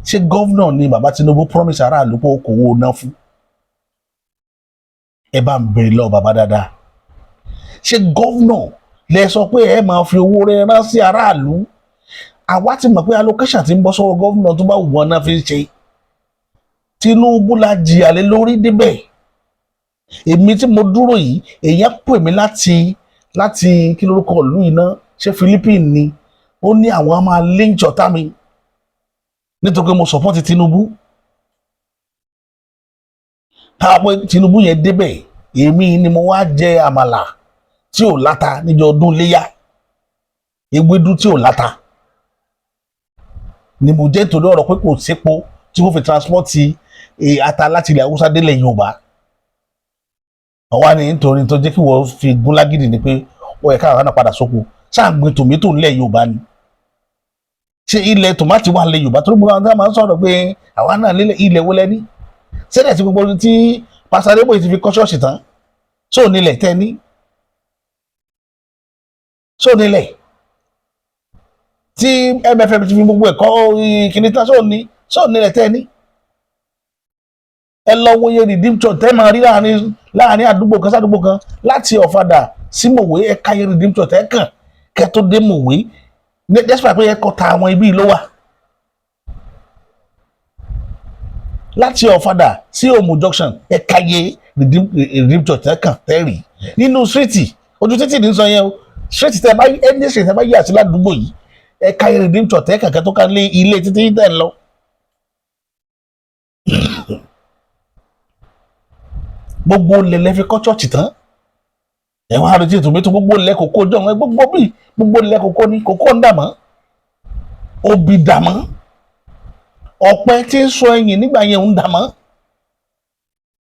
ṣé governor ni bàbá Tinubu promise aráàlú pé ó kò wó ná fún? Ẹ bá ń bèrè lọ bàbá dáadáa. Ṣé governor lẹ sọ pé ẹ máa fi owó rẹ rán sí aráàlú? Àwa ti mọ̀ pé allocation ti ń bọ́ sọ́wọ́ governor, tó bá wù wọ́n náà fi ń ṣe. Tinubu la jìyà lé lórí débẹ̀. Èmi tí mo dúró yìí, èèyàn pè mí láti kí lórúkọ ìlú yìí ná, ṣé Philippines ni? Ó ní àwọn á máa lynch ọ̀tá mi nítorí pé mo support Tinubu. Táwa pé Tinubu yẹn débẹ̀, èmi ni mo wá jẹ àmàlà tí ò láta níjọ́ ọdún léyà, ewédú tí ò láta ni mo jẹ́, nítorí ọ̀rọ̀ pé kò sépo tí wọ́n fi transport ata láti ilẹ̀ Haúsá délẹ̀ Yorùbá. Ọwọ́ ni nítorí tó jẹ́ kí wọ́n fi gún lágídí ni pé ó yẹ káwọn náà padà sóko. Ṣáà gbin tòmátò ńlẹ̀ Yorùbá ni? Ṣé ilẹ̀ tòmátì wà ńlẹ̀ Yorùbá? Torí gbogbo àwọn tó máa ń sọ̀rọ̀ pé àwa náà nílẹ̀, ilẹ̀ wo lẹ́ní sẹ́dẹ̀ tí gbogbo tí Pastor Adébóyè ti fi kọ́ ṣọ́ọ̀ṣì tán? Sóò nílẹ̀ tẹ́ ní? Sóò nílẹ̀ tí MFM ti fi gbogbo ẹ̀kọ́ kìíní tán? Sóò nílẹ̀ tẹ́ ní? Ẹ lọ wo iye Redeem Church tẹ́ máa rí láàrin àdúgbò kan sádùúgbò kan. Láti Ọ̀fadà sí Mòwe, ẹ̀ka iye Redeem Church tẹ́ kàn kẹ́ tó dé Mòwe, despite pé ẹ̀kọ́ ta àwọn ibi ló wà. Láti Ọ̀fadà sí Òmù junction, ẹ̀ka iye Redeem Church tẹ́ kàn tẹ́ rí nínú street, ojú títì ní sọ yẹn o. Street tẹ́ bá, ẹni street tẹ́ bá yí àti ládùúgbò yìí, ẹ̀ka iye Redeem Church tẹ́ kàn kẹ́ tó ká lé ilé títí tẹ́ ń lọ. Gbogbo ilẹ̀ lẹ fi kọ́ church tán, ẹ wá retí tòmítò. Gbogbo ilẹ̀ kòkó jọ ẹ, gbogbo bí gbogbo ilẹ̀ kòkó ni kòkó ń dàmọ́, obì dàmọ́, ọ̀pẹ tí ń sọ ẹyìn nígbà yẹn ń dàmọ́,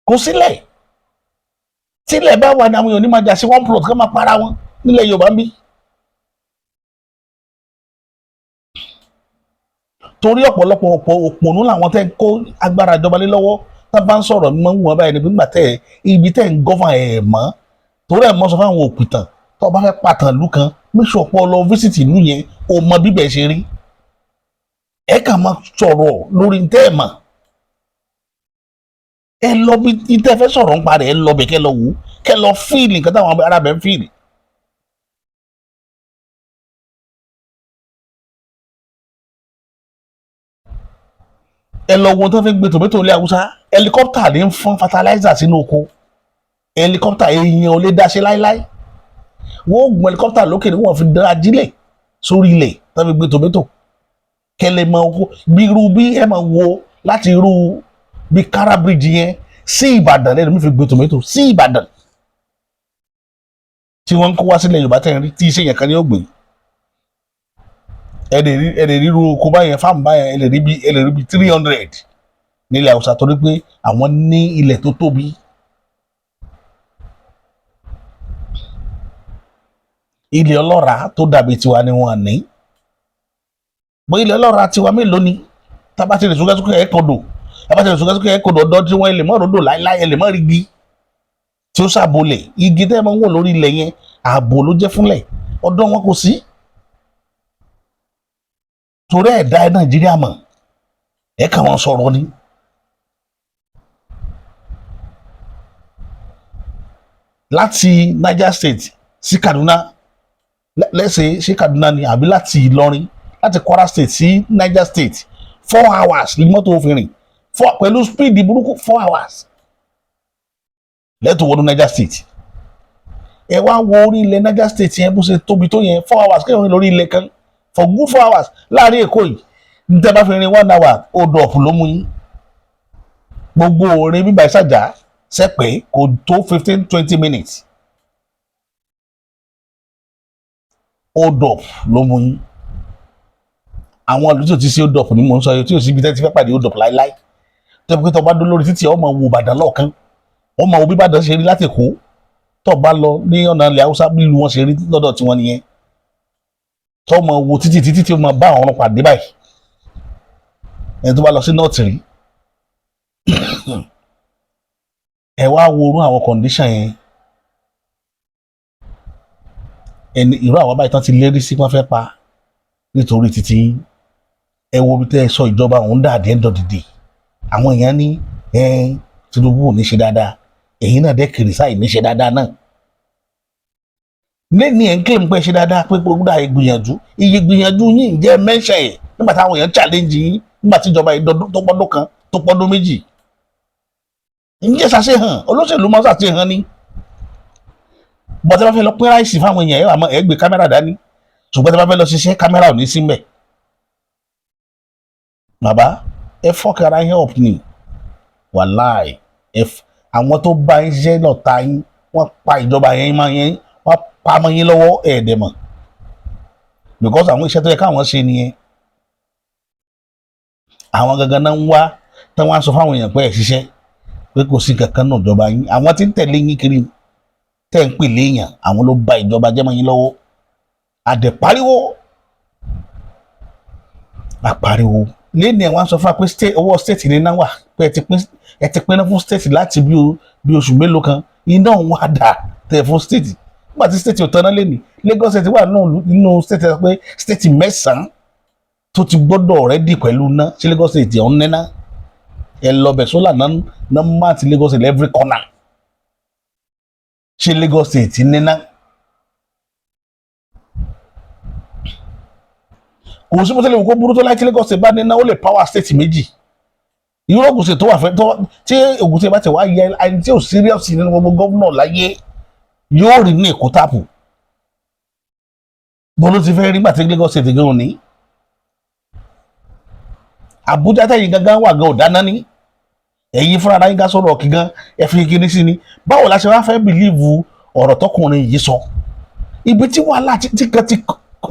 kò sílẹ̀. Tílẹ̀ bá wà ní, àwọn èèyàn ní máa jà sí one plot ká máa para wọn nílẹ̀ Yorùbá ń bí. Torí ọ̀pọ̀lọpọ̀ ọ̀pọ̀ òpònú làwọn tẹ́ kó agbára ìjọba lé lọ́wọ́. Tá bá ń sọ̀rọ̀ mímọ́ wù wọ́n báyìí ní nígbà tẹ́ ibi tẹ́ ń govern ẹ̀ mọ́. Torí ẹ̀ mọ́ sọ fáwọn òpìtàn, tó o bá fẹ́ pàtàn ìlú kan, make sure pé o lọ visit ìlú yẹn, o mọ bíbẹ̀ ṣe rí. Ẹ kàn máa sọ̀rọ̀ lórí tẹ́ ẹ̀ mọ̀. Ẹ lọ bí tẹ́ fẹ́ sọ̀rọ̀ ń parẹ́, ẹ lọ bẹ̀, kẹ́ lọ wò ó, kẹ́ lọ feel nǹkan táwọn arábẹ̀ ń feel. Ẹ lọ wo tó fi ń gbé tòmẹ́tò ilé Haúsá. Helicopter ní ń fọ́n fertilizer sínú oko. Helicopter, èèyàn ò lè dá ṣe láíláí. Wọ́n ó gun helicopter lókè ní wọ́n fi dá ajílẹ̀ sórí ilẹ̀ tó fi gbé tòmẹ́tò. Kẹlẹ̀ mọ oko bí irú bí ẹ máa wo láti irú bí Kara Bridge yẹn sí Ìbàdàn lẹ́nu mi fi gbé tòmẹ́tò sí Ìbàdàn tí wọ́n ń kó wá sílẹ̀ Yorùbá tẹ̀ ń rí tí iṣẹ́ yẹn kan ní ó gbé. Ẹ lè rí irú oko báyẹn, fáàmù báyẹn, ẹ lè rí bí 300 nílẹ̀ Haúsá, torí pé àwọn ní ilẹ̀ tó tóbi. Ilẹ̀ ọlọ́ràá tó dàbí tiwa ni wọ́n ní bó. Ilẹ̀ ọlọ́ràá tiwa mélòó ni? Tábà ti lè súnkẹ́súnkẹ́ ẹ̀ kọ̀dọ̀, tábà ti lè súnkẹ́súnkẹ́ ẹ̀ kọ̀dọ̀ ọ̀dọ́ tí wọ́n lè mọ́ ròdò láíláí, ẹ lè mọ́ rí igi tí ó ṣàbòlẹ̀. Igi tẹ́ ẹ máa ń wò lórí ilẹ̀ yẹn, ààbò ló jẹ́ fúnlẹ̀. Ọ̀dọ́ wọn kò sí, torí ẹ̀dá ẹ̀ Nàìjíríà mọ̀ ẹ̀ kà wọ́n sọ̀rọ̀ ni. Láti Niger State sí Kaduna, lẹ́sẹ̀ sí Kaduna ni, àbí láti Ìlọrin, láti Kwara State sí Niger State, 4 hours ní mọ́tò òfin rìn, four pẹ̀lú speed burúkú, 4 hours lẹ́tọ̀ wọnú Niger State. Ẹ wá wo orí ilẹ̀ Niger State yẹn bó ṣe tóbi tó yẹn, 4 hours kéèyàn rìn lórí ilẹ̀ kan for good 4 hours. Láàrin Èkó yìí, níta bá fi rin 1 hour, hold up ló mú yín. Gbogbo orin bíbá ìsàjà sẹ́pẹ̀ kò tó 15-20 minutes, hold up ló mú yín. Àwọn ìlú tí ò ti sí hold up ni mò ń sọ yìí, tí ò sí ibi tẹ́ ti fẹ́ pàdé hold up láíláí, tó yẹ pé tó bá dó lórí títì, ọmọ wo Ìbàdàn lọ́ọ̀kan, ọmọ wo bí Ìbàdàn ṣe rí láti Èkó. Tó bá lọ ní ọ̀nà ilẹ̀ Haúsá, bí ìlú wọn ṣe rí lọ́dọ̀ tiwọn nìyẹn, tó mọ wo títì títí tí ó máa bá àwọn ọ̀run pàdé báyìí. Ẹni tó bá lọ sí north rí, ẹ wá wo orú àwọn condition yẹn. Ẹni irú àwọn báyìí tán ti lérí sí wọ́n fẹ́ pa nítorí títí. Ẹ wo bí tẹ́ ẹ sọ ìjọba òun dà dé dọ̀dìdì. Àwọn èèyàn ní ẹ Tinubu ò ní ṣe dáadáa, èyí náà dẹ́ kìrìsáì ní ṣe dáadáa náà. Lẹ́ni ẹ̀ ń claim pé ẹ ṣe dáadáa, pé gbogbo ìgbìyànjú, iye gbìyànjú yín jẹ́ mẹ́ńṣẹ̀ ẹ̀ nígbà táwọn èèyàn challenge yín, nígbà tí ìjọba yìí dọdún tó pọ́dún kan, tó pọ́dún 2. Ǹjẹ́ ṣàṣehàn olóṣèlú máa ṣàṣehàn ni? Bọ́tẹ́ bá fẹ́ lọ pín rice fáwọn èèyàn, ẹ̀ wà mọ́ ẹ̀ gbé kámẹ́rà dání, ṣùgbọ́n tẹ́ bá fẹ́ lọ ṣiṣẹ́, kámẹ́rà ò ní sí mbẹ̀. Bàbá, ẹ fuck ara yín up ni. Wàláì, ẹ àwọn tó bá yín ṣiṣẹ́ náà ta yín, wọ́n pa ìjọba yẹn máa yẹn, wọ́n pa mọ́ yín lọ́wọ́ ẹ̀ẹ́dẹ̀ mọ̀, because àwọn iṣẹ́ tó yẹ káwọn ṣe nìyẹn. Àwọn gangan náà ń wá tí wọ́n á sọ fáwọn èèyàn pé ẹ̀ ṣiṣẹ́, pé kò sí kankan náà ìjọba yín. Àwọn tí ń tẹ̀lé yín kiri tẹ́ ń pè léèyàn, àwọn ló ba ìjọba jẹ́ mọ́ yín lọ́wọ́. Àdẹ̀pariwo àpariwo lẹ́ni ẹ̀, wọ́n á sọ fún wa pé owó state ní iná wà, pé ẹ ti pín iná fún state láti bí oṣù mélòó kan. Iná òun wà dà tẹ̀ fún state nígbà tí state ò tanná lẹ́ni? Lagos State wà nínú state ẹ pé state 9 tó ti gbọ́dọ̀ ready pẹ̀lú iná. Ṣé Lagos State ọ̀hún níná? Ẹ lọ bẹ̀, solar náà náà má ti Lagos State every corner. Ṣé Lagos State níná? Kò sí bó tilẹ̀ wù kó burú tó láti Lagos State bá níná, ó lè power state 2. Irú Ògùn State tó wà fẹ́ tó tí Ògùn State bá ti wá yẹ, ẹni tí ò serious nínú gbogbo gómìnà láyé yóò rí ní Èkó tap. Bó ló ti fẹ́ rí gbà tí Lagos State gan ní? Àbújá tẹ̀yìn gangan wà gan ò dáná ní. Ẹ̀yin fúnra ara yín gá sọ̀rọ̀ ọ̀kì gan, ẹ fi kíní sí ni. Báwo la ṣe wá fẹ́ believe ọ̀rọ̀ tọkùnrin yìí sọ? Ibi tí wàhálà tí kan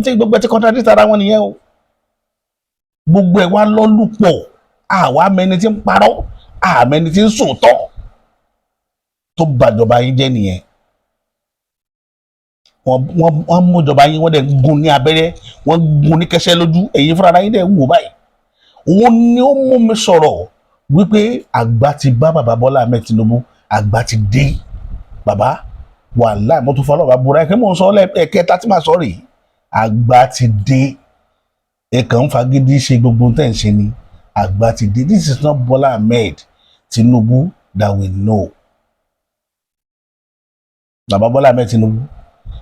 tí gbogbo ẹ ti contradict ara wọn nìyẹn o. Gbogbo ẹ̀ wá lọ́lùpọ̀, àwa mẹni tí ń parọ́, àmẹni tí ń sòótọ́. Tó bàjọba yín jẹ́ nìyẹn. Wọ́n mú ìjọba yín, wọ́n dẹ̀ gún ní abẹ́rẹ́, wọ́n gún ní kẹsẹ́ lójú. Ẹ̀yin fúnra ara yín dẹ̀ wò báyìí. Òun ni ó mú mi sọ̀rọ̀ wípé àgbà ti bá bàbá Bọ́lá Ahmed Tinubu, àgbà ti dé. Bàbá, wàláì, mo tún fọlọ́ bàbá búra ẹ̀kẹ́, mò ń sọ ẹ̀kẹta tí màá sọ rèé. Àgbà ti dé. Ẹ kàn ń fagídí ṣe gbogbo tẹ̀ ń ṣe ni. Àgbà ti dé. This is not Bọ́lá Ahmed Tinubu that we know. Bàbá Bọ́lá Ahmed Tinubu,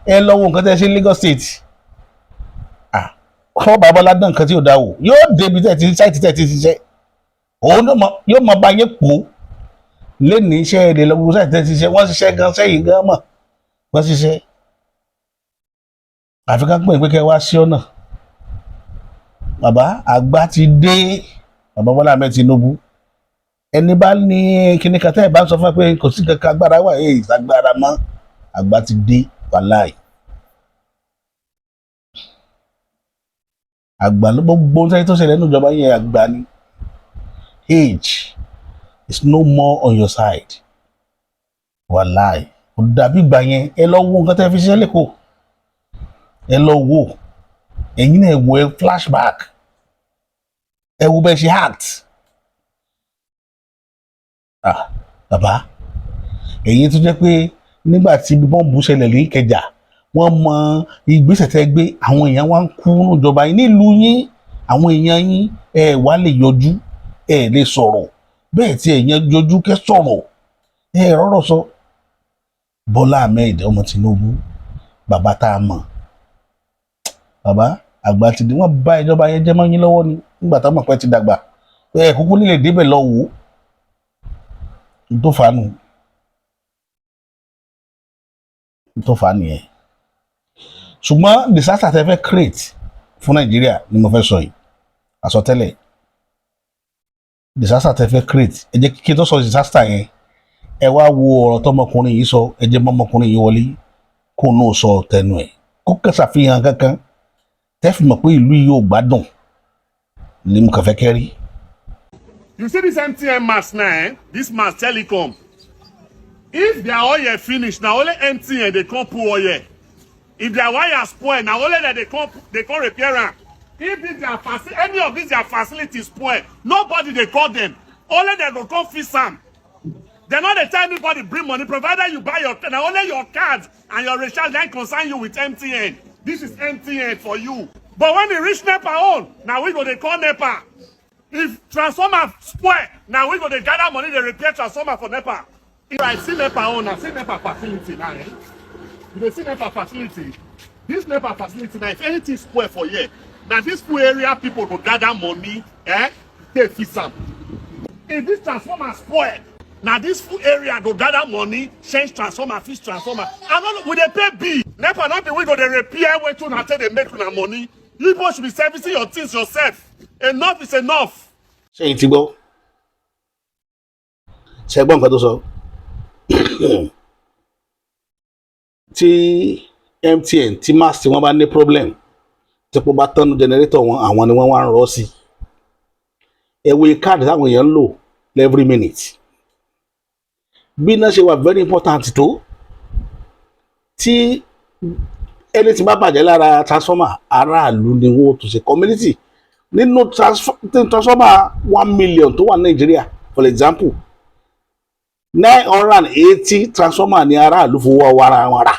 ẹ lọ wo nǹkan tẹ́ ṣe ní Lagos State. Ah, kọ́ bàbá Bọ́lá dán nǹkan tí ò dá wò, yóò débi tẹ́ ti site tẹ́ ti ṣiṣẹ́, òun yóò mọ bá yín pò lẹ́ni iṣẹ́ èdè lọ. Gbogbo site tẹ́ ti ṣiṣẹ́, wọ́n ṣiṣẹ́ gan sẹ́yìn gan mọ̀ wọ́n ṣiṣẹ́. Àfi ká pè é pé kẹ́ wá sí ọ̀nà. Bàbá, àgbà ti dé. Bàbá Bọ́lá Ahmed Tinubu, ẹni bá ní kíní kan tẹ́ ẹ̀ bá ń sọ fún ẹ pé kò sí kankan, agbára wà, èyí ìsagbára mọ́. Àgbà ti dé, wàláì. Àgbà ló gbogbo ohun tó ṣẹlẹ̀ nínú ìjọba yẹn, àgbà ni. Age is no more on your side, wàláì. Kò dàbí ìgbà yẹn. Ẹ lọ wo nǹkan tẹ́ fi ṣiṣẹ́ lẹ́kọ̀ọ́, ẹ lọ wo. Ẹ̀yin náà wo, ẹ flashback, ẹ wo bẹ́ẹ̀ ṣe act. Ah, bàbá, ẹ̀yin tó jẹ́ pé nígbà tí bọ́ǹbù ṣẹlẹ̀ ní Ìkẹjà, wọ́n mọ ìgbésẹ̀ tẹ́ gbé. Àwọn èèyàn wá ń kú níjọba yín, nílùú yín, àwọn èèyàn yín, ẹ wá lè yọjú, ẹ lè sọ̀rọ̀ bẹ́ẹ̀ tí ẹ̀yẹn yọjú kẹ́ sọ̀rọ̀, ẹ rọ́rọ̀ sọ. Bọ́lá Ahmed ọmọ Tinubu, bàbá tá a mọ̀, bàbá, àgbà ti di. Wọ́n bá ìjọba yẹn jẹ́ mọ́ yín lọ́wọ́ ni nígbà táwọn pẹ́ ti dàgbà, ẹ kúkú nílé débẹ̀ lọ wò ó. N tó fà á nù, n tó fà á nìyẹn. Ṣùgbọ́n disaster tẹ́ fẹ́ create fún Nàìjíríà ni mo fẹ́ sọ yìí, àsọtẹ́lẹ̀ disaster tẹ́ fẹ́ create. Ẹ jẹ́ kí n tó sọ disaster yẹn, ẹ wá wo ọ̀rọ̀ tọmọkùnrin yìí sọ. Ẹ jẹ́ mọ́mọkùnrin yìí wọlé, kó náà sọ tẹnu ẹ̀, kó kẹsàfihàn kankan tẹ́ fi mọ̀ pé ìlú yìí ò gbádùn ní mo kàn fẹ́ kẹ́rí. You see this MTN mast now, eh? This mast telecom. If their oil finish, now only MTN they come put oil. If their wire spoil, now only that they come repair am. If this their any of these their facilities spoil, nobody they call them. Only they go come fix am. They no dey tell anybody bring money, provided you buy your now only your card and your recharge then concern you with MTN. This is MTN for you. But when they reach NEPA own, now we go dey call NEPA. If transformer spoil, now we go dey gather money dey repair transformer for NEPA. If I see NEPA own, I see NEPA facility now. Eh? You dey see NEPA facility. This NEPA facility now, if anything spoil for here, na this full area people go gather money, eh? Take fix am. If this transformer spoil, na this full area go gather money, change transformer, fix transformer. And all we dey pay bill. NEPA no be we go dey repair wetin una take dey make una money. You people should be servicing your things yourself. Enough is enough. Ṣẹ́yìn ti gbọ́? Ṣe gbọ́ nǹkan tó sọ? Tí MTN, tí mast tí wọ́n bá ní problem, tí kò bá tọ́nu generator wọn, àwọn ni wọ́n wá ń rọ́ sí. Ẹ wo iye káàdì táwọn èèyàn ń lò every minute. Bí iná ṣe wà very important tó, tí ẹni tí bá bàjẹ́ lára transformer, aráàlú ni wọ́n tún ṣe, community. Nínú transformer 1 million tó wà ní Nàìjíríà, for example, 980 transformer ni aráàlú fowó ọwọ́ ara wọn rà.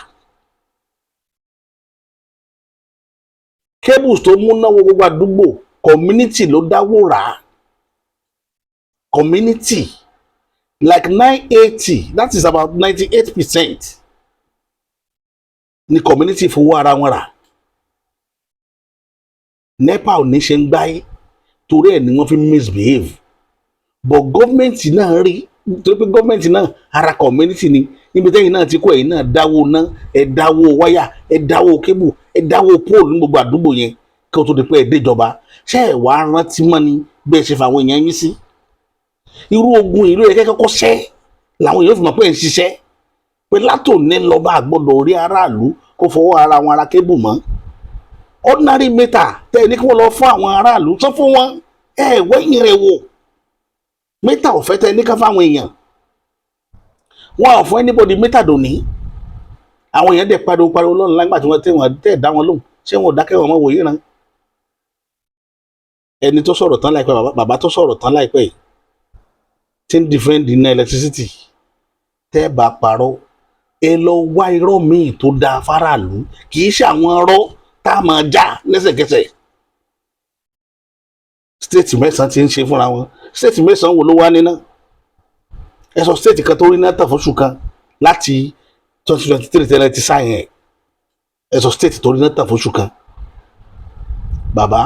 Cables tó múná wọ gbogbo àdúgbò, community ló dáwó rà á. Community like 980, that is about 98% ni community fowó ara wọn rà. NEPA ò ní ṣe ń gbáyé, torí ẹ̀ ni wọ́n fi misbehave. But gọ́ọ̀mẹ̀ntì náà rí, torí pé gọ́ọ̀mẹ̀ntì náà ara community ni. Níbi tẹ́yìn náà ti kó, ẹ̀yin náà dáwó ná, ẹ̀ dáwó wáyà, ẹ̀ dáwó cable, ẹ̀ dáwó pole ní gbogbo àdúgbò yẹn kí o tó di pé ẹ̀ déjọba. Ṣé ẹ̀ wá rántí mọ́ ni bẹ́ẹ̀ ṣe fàwọn èèyàn yín sí? Irú ogun ìlú yẹ kẹ́kọ̀ọ́ ṣẹ́ làwọn èèyàn fi mọ̀ pé ẹ̀ ń ṣiṣẹ́, pé látòní lọ́ba àgbọ̀dọ̀ rí aráàlú kó fọwọ́ ara wọn ara cable mọ́. Ordinary meter tẹ́ ẹ ní kí wọ́n lọ fún àwọn aráàlú, sọ fún wọn, ẹ wẹ́yìn rẹ̀ wò. Meter ọ̀fẹ́ tẹ́ ẹ ní ká fáwọn èèyàn, wọn ò fún anybody meter dòní. Àwọn èèyàn dẹ̀ pariwo pariwo lọ́nà lágbà tí wọ́n tẹ́ wọn tẹ́ dá wọn lóhùn. Ṣé wọn ò dákẹ́ wọn mọ́ wòye ràn? Ẹni tó sọ̀rọ̀ tán láìpẹ́, bàbá tó sọ̀rọ̀ tán láìpẹ́ yìí tí ń defend iná electricity, tẹ́ ẹ bá parọ́, ẹ lọ wá irọ́ míì tó dáa fáráàlú, kì í ṣe àwọn irọ́ tá a máa já lẹ́sẹ̀kẹsẹ̀. State mẹ́sàn-án ti ń ṣe fúnra wọn. State mẹ́sàn-án wo ló wá níná? Ẹ sọ state kan tó rí náà tàn fóṣù kan láti 2023 tẹ́lẹ̀ ti sáyẹn ẹ̀. Ẹ sọ state tó rí náà tàn fóṣù kan. Bàbá,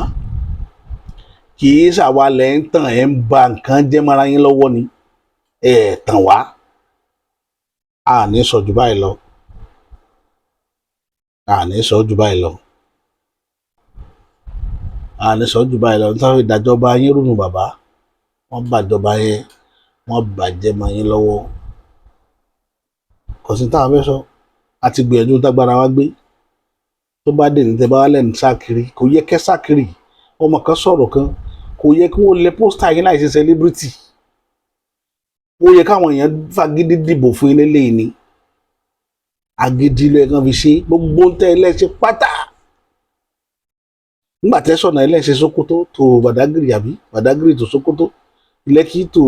kì í ṣàwa lẹ̀ ń tàn, ẹ̀ ń ba nǹkan jẹ́ mọ́ra yín lọ́wọ́ ni. Ẹ̀ tàn wá, a ní sọ jù báyìí lọ, a ní sọ jù báyìí lọ, a ní sọ jù báyìí lọ. Nítorí ìdájọba yín rúnu, bàbá, wọ́n bàjọba yẹn, wọ́n bàjẹ́ mọ́ yín lọ́wọ́. Kò sí táwọn fẹ́ sọ. A ti gbìyànjú tágbára wa gbé. Tó bá dé ní tẹ bá wà lẹ́nu sákiri, kò yẹ kẹ́ sákiri. Ọmọ kan sọ̀rọ̀ kan, kò yẹ kí wọ́n lẹ poster yín láì ṣe celebrity. Ó yẹ káwọn èèyàn fagídí dìbò fún yín lélẹ́yìn ni. Agídí ló yẹ kán fi ṣe gbogbo ń tẹ́ ẹlẹ́ṣẹ̀ pátá. Nígbà tẹ́ sọ̀nà ẹlẹ́ṣẹ̀ Sokoto tó Badagry, àbí Badagry tó Sokoto, Lẹ́kì tó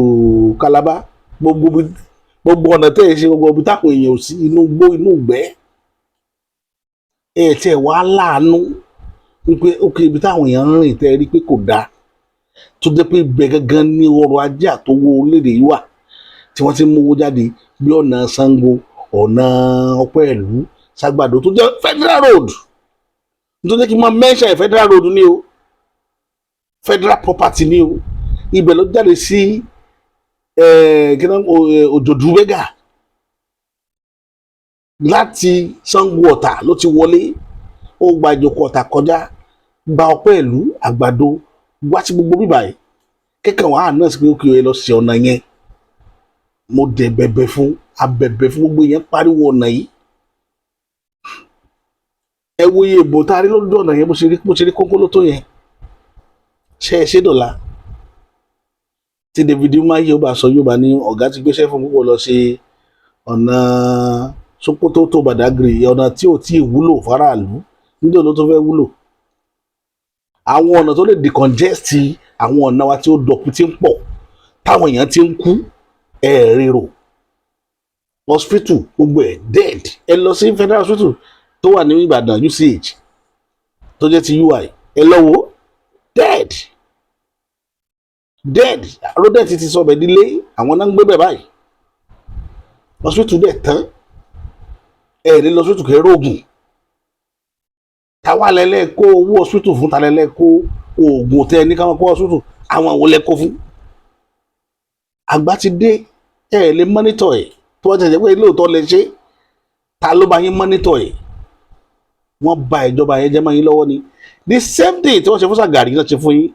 Calabar, gbogbo ọ̀nà tẹ́ ẹ ṣe, gbogbo ibi táwọn èèyàn ò sí, inú gbó, inú ìgbẹ́, ẹ tiẹ̀ wá láàánú wípé ókè ibi táwọn èèyàn ń rìn tẹ́ ẹ rí pé kò dáa, tó jẹ́ pé ibẹ̀ gangan ní ọrọ̀ ajé àtowó orílẹ̀-èdè yìí wà, tí wọ́n ti ń mówó jáde, bí ọ̀nà Ṣàngó, ọ̀nà Ọpẹ́ẹ̀lú Ságbàdo, tó jẹ́ federal road. Tó jẹ́ kí n máa mention federal road ní o, federal property ní o. Ibẹ̀ ló jáde sí kí náà, Òjòdú Bẹ́gà, láti Ṣàngó Ọ̀tà ló ti wọlé, ó gba Ìjòkó Ọ̀tà kọjá, gba Ọpẹ́ẹ̀lú, Àgbàdo, wá sí gbogbo bíbà yìí. Kẹ́kẹ́ wàá náà sí pé ó kì í lọ sí ọ̀nà yẹn. Mo dẹ̀ bẹ̀bẹ̀ fún, abẹ̀bẹ̀ fún, gbogbo yẹn pariwo ọ̀nà yìí. Ẹ wo iye ìbò tá a rí lójú ọ̀nà yẹn, bó ṣe rí kónkó ló tó yẹn. Ṣe é ṣe dọ̀la tí David Umahi yóò bá sọ, yóò bá ní ọ̀gá ti gbéṣẹ́ fún púpọ̀ lọ ṣe ọ̀nà Sokoto tó Badagry, ọ̀nà tí ò tí ì wúlò faraàlú. Níjọ́ ló tó fẹ́ wúlò? Àwọn ọ̀nà tó lè decongest àwọn ọ̀nà wa tí ó dọ̀kú tí ń pọ̀, táwọn èèyàn ti ń kú, ẹ̀ ríro. Hospital, gbogbo ẹ̀ dead. Ẹ lọ sí federal hospital tó wà ní Ìbàdàn, UCH, tó jẹ́ ti UI, ẹ lọ wo, dead, dead. Rodent ti sọ bẹ̀ dílé, àwọn náà ń gbé bẹ̀ báyìí. Hospital dẹ̀ tán. Ẹ lè lọ hospital kẹ́ róògùn. Táwa lẹ́lẹ́ kó owó hospital fún? Talẹ́lẹ́ kó oògùn tẹ ní káwọn kó hospital? Àwọn àwọn lẹ kó fún? Àgbà ti dé, ẹ lè monitor ẹ̀. Tó wọ́n ti ṣe pé lóòótọ́ lẹ ṣe, ta ló bá yín monitor ẹ̀? Wọ́n ba ìjọba yẹn jẹ́ mọ́ yín lọ́wọ́ ni. The same thing tí wọ́n ṣe fún Ṣàgàrí náà ṣe fún yín.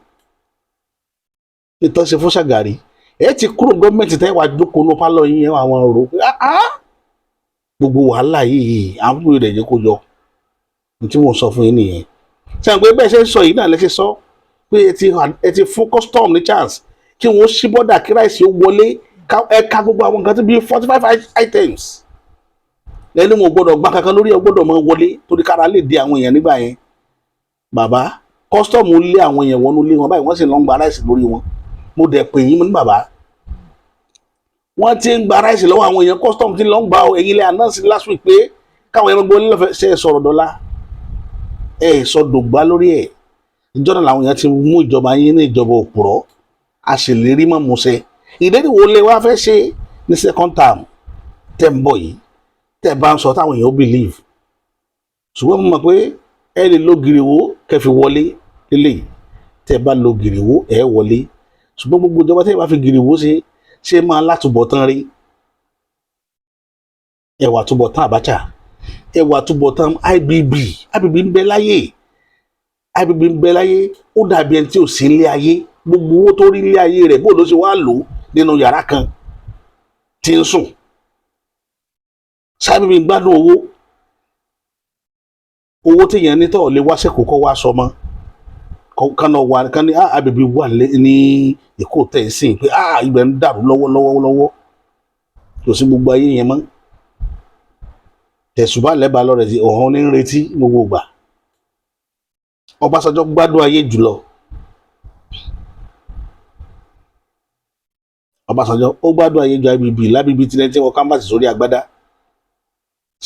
Ìtàn ṣe fún Ṣàgàrí, ẹ ti kúrò gọ́ọ̀mẹ̀ntì, tẹ́ wàá jókòó ní pálọ̀ yín, ẹ wà àwọn rò pé ah ah, gbogbo wàhálà yìí, àwọn kúrò rẹ̀ jẹ́ kó yọ. Ní tí mò ń sọ fún yín nìyẹn. Ṣe àwọn pé bẹ́ẹ̀ ṣe ń sọ yìí náà lẹ́sẹ̀ sọ pé ẹ ti fún custom ní chance kí wọ́n ṣí border, kí rice ó wọlé, ẹ ka gbogbo àwọn nǹkan tó bí 45 items lẹ́nu wọn ò gbọ́dọ̀ gbá kankan lórí ẹ, gbọ́dọ̀ máa wọlé, torí kára lè dé àwọn èèyàn nígbà yẹn. Bàbá, custom lé àwọn èèyàn wọnú ilé wọn báyìí, wọ́n sì lọ ń gba rice lórí wọn. Mo dẹ̀ pè yín, mo ní, "Bàbá, wọ́n ti ń gba rice lọ́wọ́ àwọn èèyàn, custom ti lọ ń gbà ó. Ẹ̀yin lẹ́ announce last week pé káwọn èèyàn gbọ́ lọ́fẹ̀ẹ́." Ṣe é sọ̀rọ̀ dọ́là, ẹ̀ sọ dògbà lórí ẹ̀. Ìjọ náà làwọn èèyàn ti mú ìjọba yín ní ìjọba òpùrọ́, a sì lè rí mọ́ musẹ́. Ìlérí wo lè wá fẹ́ ṣe ní second term tẹ́ ń bọ̀ yìí, tẹ́ bá ń sọ táwọn èèyàn ó believe? Ṣùgbọ́n mo mọ̀ pé ẹ lè lo gìrìwó kẹ́ fi wọlé lélẹ̀. Tẹ́ bá lo gìrìwó, ẹ wọlé. Ṣùgbọ́n gbogbo ìjọba tẹ́ bá fi gìrìwó ṣe, ṣe máa látúbọ̀tán rí. Ẹwà túbọ̀tán Abacha, ẹwà túbọ̀tán IBB. IBB ń bẹ láyé, IBB ń bẹ láyé, ó dàbí ẹni tí ò sí ilé ayé. Gbogbo owó tó rí ilé ayé rẹ̀, bó ló ṣe wá lò ó nínú yàrá kan tí ń sùn? Sábìbí ń gbádùn owó, owó téèyàn ní tọ́ lè wá sẹ́kọ̀ọ́ kọ́ wá sọmọ kan náà wà kan ní IBB wà ní Èkó tẹ̀ ń sìn pé ibẹ̀ ń dàrú lọ́wọ́lọ́wọ́ lọ́wọ́. Kò sí gbogbo ayé yẹn mọ́. Tẹ̀sùbá lẹ́bàá lọ́rẹ̀ sí ọ̀hún ní ń retí gbogbo ìgbà. Ọbásanjọ́ gbádùn ayé jùlọ. Ọbásanjọ́ ó gbádùn ayé ju IBB lábíbí tí lẹ́ni tí wọ́n kámbàsì sórí agbádá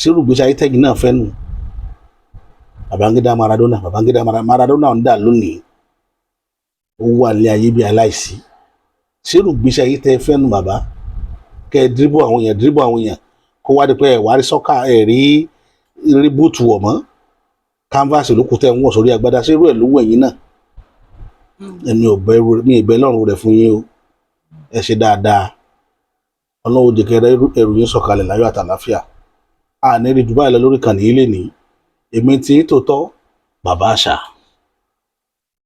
sírù gbèsè ayé tẹ́yìn náà fẹ́ nù. Babangida Maradona, Babangida Maradona ń dà lónìí, ó wà ní ayé bí aláìsí. Sírù gbèsè ayé tẹ́ fẹ́ nù, bàbá? Kẹ́ ẹ dribble àwọn èèyàn, dribble àwọn èèyàn, kó wá di pé ẹ wá rí sọ́kà, ẹ rí rí búùtù wọ̀ mọ́, canvas ló kù tẹ́ ń wọ̀ sórí agbádá. Sírù ẹ̀ ló wọ̀ ẹ̀yìn náà? Èmi ò bẹ̀rù, mi ì bẹ lọ́rùn rẹ̀ fún yín o. Ẹ ṣe dáadáa, Ọlọ́run jẹ́ kẹ́ ẹrù yín sọ̀kalẹ̀ láyọ̀ àtàláfíà. A ní rí jù báyìí lọ lórí ìkànnì yìí lè ní. Èmi tí tòótọ́, Bàbá Àṣà.